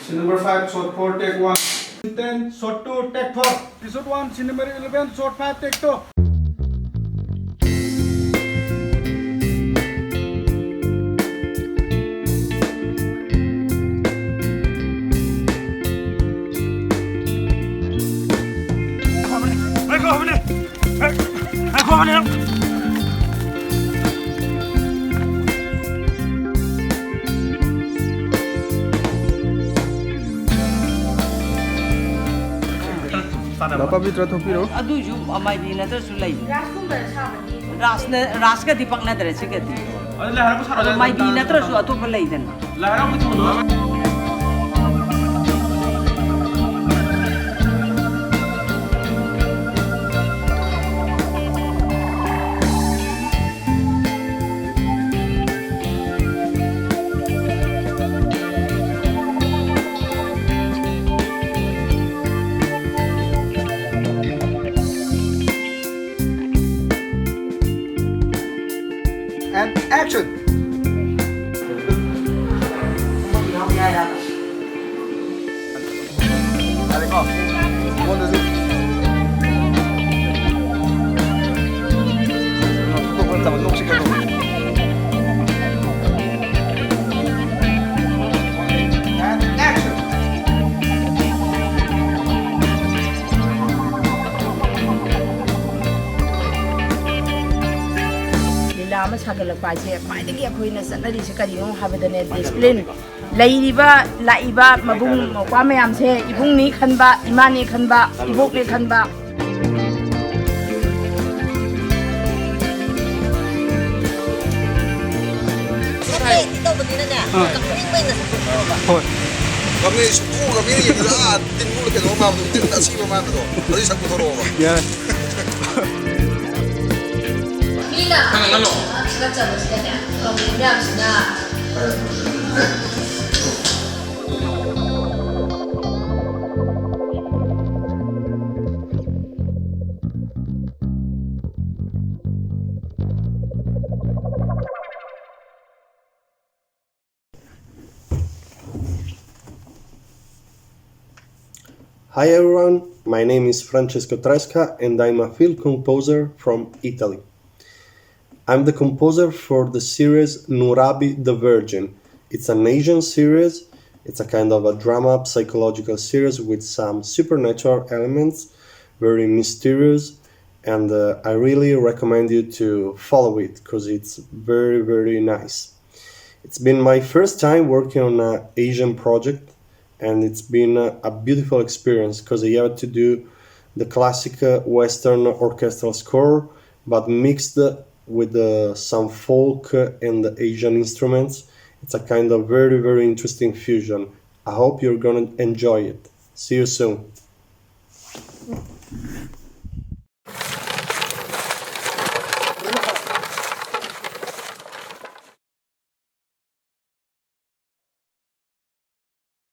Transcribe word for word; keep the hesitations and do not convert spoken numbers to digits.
Scene number five, shot four, take one. Ten, shot two, take four. Episode one, scene number eleven, shot five, take two. ꯅꯄꯥ metre ꯊꯣꯛꯄꯤꯔꯣ꯫ ꯑꯗꯨꯏꯁꯨ ꯃꯥꯏꯕꯤ ꯅꯠꯇ꯭ꯔꯁꯨ ꯂꯩ꯫ ꯔꯥꯁꯀꯨꯝꯕꯗ ꯁꯥꯕꯗꯤ? ꯔꯥꯁꯅ, ꯔꯥꯁꯀꯗꯤ ꯄꯛꯅꯗ꯭ꯔꯦ ꯁꯤꯒꯗꯤ꯫ ꯑꯗꯨ ꯂꯥꯏ ꯍꯔꯥꯎꯕ ꯁꯥꯔꯣ꯫ ꯑꯗꯣ ꯃꯥꯏꯕꯤ ꯅꯠꯇ꯭ꯔꯁꯨ ꯑꯇꯣꯞꯄ ꯂꯩꯗꯅ꯫ ꯂꯥꯏ ꯍꯔꯥꯎꯕ ꯊꯣꯡꯗꯣ꯫ And action! ꯌꯥꯔꯦꯀꯣ? ꯑꯩꯉꯣꯟꯗꯁꯨ ꯅꯣꯛꯁꯤ ꯀꯩꯅꯣ꯫ And action! ꯂꯤꯂꯥ ꯑꯃ ꯁꯥꯒꯠꯂꯛꯄ ꯍꯥꯏꯁꯦ ꯈ꯭ꯋꯥꯏꯗꯒꯤ ꯑꯩꯈꯣꯏꯅ ꯆꯠꯅꯔꯤꯁꯦ ꯀꯔꯤꯅꯣ ꯍꯥꯏꯕꯗꯅꯦ, ꯗꯤꯁꯤꯄ꯭ꯂꯤꯟ꯫ ꯂꯩꯔꯤꯕ, ꯂꯥꯛꯏꯕ ꯃꯕꯨꯡ ꯃꯧꯄ꯭ꯋꯥ ꯃꯌꯥꯝꯁꯦ ꯏꯕꯨꯡꯅꯤ ꯈꯟꯕ, ꯏꯃꯥꯅꯤ ꯈꯟꯕ, ꯏꯕꯣꯛꯅꯤ ꯈꯟꯕ꯫ ꯇꯧꯕꯅꯤꯅꯅꯦ, ꯑꯥ꯫ ꯀꯞꯅꯤꯡꯕ ꯑꯣꯏꯅ ꯁꯛꯇꯣꯛꯑꯣꯕ꯫ ꯍꯣꯏ꯫ ꯀꯞꯅꯤꯡ ꯁꯨꯛꯈꯨ ꯀꯞꯅꯤꯡ ꯌꯦꯡꯕꯗ, ꯑꯥ, ꯇꯤꯟ ꯃꯨꯜꯂ ꯀꯩꯅꯣ ꯃꯥꯟꯕꯗꯣ, ꯇꯤꯟ ꯑꯁꯤꯕ ꯃꯥꯟꯕꯗꯣ, ꯑꯗꯨꯒꯤ ꯁꯛ ꯄꯨꯊꯣꯔꯛꯑꯣꯕ꯫ ꯌꯥꯔꯦ꯫ ꯃꯤꯅ ꯊꯥꯒꯠꯂꯣ꯫ ꯊꯥꯒꯠꯆꯕꯁꯤꯗꯅꯦ, ꯀꯧꯔꯤꯕ ꯃꯌꯥꯝꯁꯤꯅ Hi everyone, my name is Francesco Tresca and I'm a field composer from Italy. I'm the composer for the series Nurabi the Virgin. It's an Asian series. It's a kind of a drama psychological series with some supernatural elements, very mysterious, and uh, I really recommend you to follow it because it's very, very nice. It's been my first time working on an Asian project, and it's been a, a beautiful experience because I had to do the classic uh, Western orchestral score, but mixed with uh, some folk and Asian instruments. It's a kind of very, very interesting fusion. I hope you're gonna enjoy it. See you soon.